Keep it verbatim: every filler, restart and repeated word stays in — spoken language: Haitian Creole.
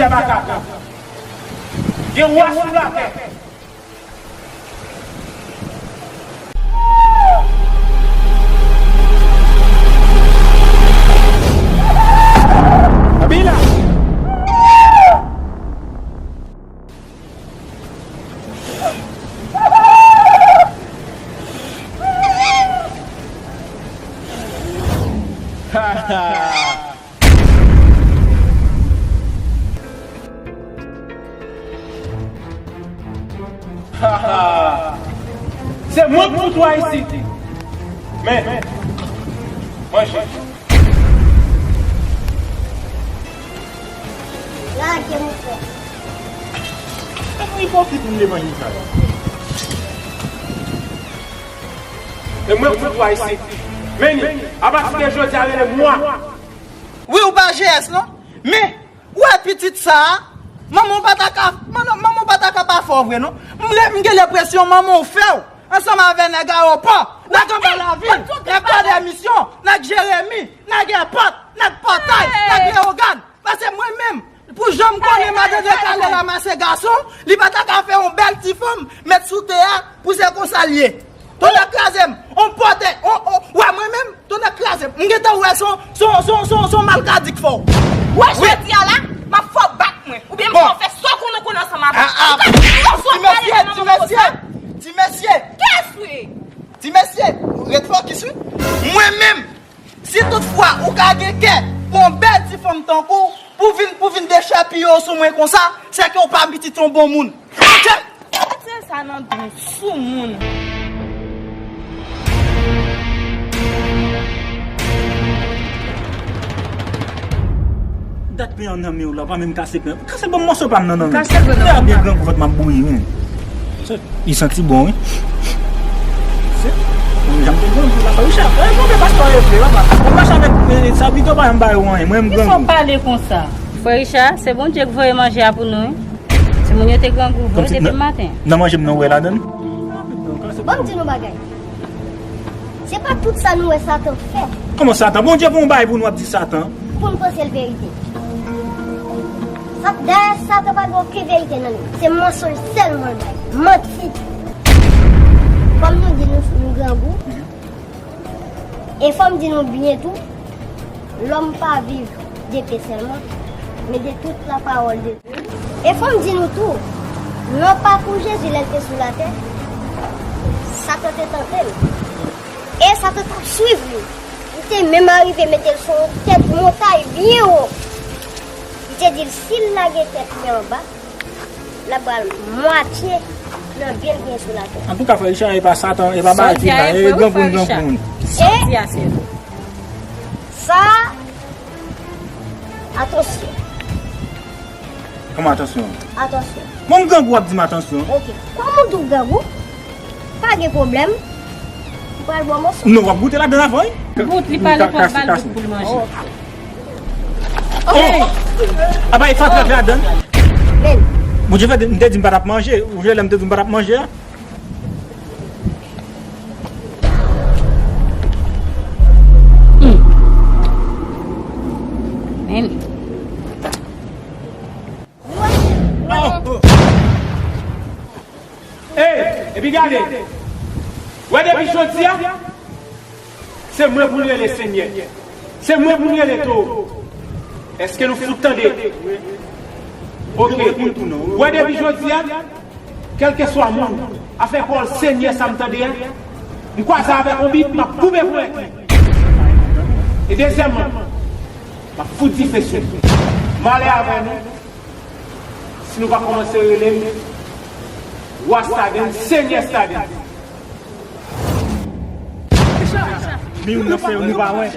Tè pa ka pran. Gen wa sou latè. Abila! Se mwen k fout ou a isit. Men, manje. Lage, monchè. Sa pou ipokrit moun devan li sa la. E mwen k fout ou a isit. Men, apati de jodi a, rele mwa. Wi, ou pa G S non. Men, ou wè pitit sa a, manman w pa ta ka, manman, manman w pa ta ka pa fè w vre non. M, m gen lenpresyon manman w fè w ansanm avè nèg ayewopò, nèg anba lavil, nèg kò de misyon, nèg Jeremi, nèg èpòt, nèg pòtay, nèg Leyogàn. Paske mwen menm, pou jan m konnen madan de kale ranmase gason, li pa ta ka fè yon bèl ti fanm, met sou tè a, pou se konsa l ye. Tonnè kraze m, on pòtè, on, on, wè mwen menm, tonnè kraze m. M gentan wè son, son, son, son, son malkadi k fè w. Wè jodi a la, m ap fè w bat mwen. Oubyen m fè w fè sa w konnen w konnen ansanm avè m. Ou ka di yon sòt pale nan manman konsa. Ti mesye, ti mesye. Kiyès ou ye? Ti mesye, ret fokis wi. Mwen menm, si toutfwa ou ka gen kè pou yon bèl ti fanm tankou w, pou vin, pou vin dechèpiye w sou mwen konsa, se ke w pa pitit yon bon moun. Ok? Mete sa nan don soumoun. Dat pen an nan men w la, w pa menm kase pen. Kase ban m mòso pa m nan nan men. Kase l ban m nan men. Byen grangou vant m ap bouyi wi. Li santi bon wi. Mwen menm jan m te grangou la, Richard. E move pastè yo vle papa. Mwen mache avèk, e, sa pito pa janm ba yo anyen. Mwen menm grangou. Kisa w pale konsa? Frè Richard, se Bondye k voye manje a pou nou wi. Timoun yo te grangou vre depi maten. Nan manje m nan ou wè ladann? Ban m di nou bagay. Se pa tout sa nou wè Satan fè. Kòman Satan? Bondye fè yon bagay pou nou ap di Satan. Pou n panse l verite. Sa, dayè Satan pa gen okenn verite nan li. Se mansonj sèlman l bay. Manti. Kòm nou di nou, nou grangou. E fò m di nou byen tou, lòm pa viv de pen sèlman, men de tout la pawòl de Dye. E fò m di nou tou, nan pakou Jezi lè l te sou latè, Satan te tante l. E Satan t ap swiv li. Li te menm arive mete l sou yon tèt montay byen wo. Li te di l, si l lage tèt li anba, l ap pral mwatye nan byen l gen sou latè. Antouka, frè Richard, e pa Satan, e pa bagay ki la, e granmoun, granmoun. Sòti a, se vre. Sa, atansyon. Kòman atansyon? Atansyon. Bon, m grangou, w ap di m atansyon. Ok. Kòman w di w grangou? Pa gen pwoblèm. M pral ba w mòso. Non, w ap goute ladann avan, wi. Goute, li pale, fò w ba l goute pou l manje. Oh. Apa, e fatra k ladann? Men. Bondye fè, m te di m pa t ap manje. Ou jwe lè m te di m pa t ap manje a? Hmm. Men. Ey, epi gade, wè depi jodi a, se mwen pou n rele Senyè. Se mwen pou n rele Toro. Èske nou fout tande? Ok. Wè depi jodi a, kèlkeswa moun, afè pa w Senyè sa m tande a, m kwaze avèk yon bib, m ap koupe ponyèt li. E dezyèmman, m ap fout dife sou li. M ale avè nou. Si nou pa kòmanse rele m Wa Staden, Senyè Staden. Men youn nan frè yo nou pa wè.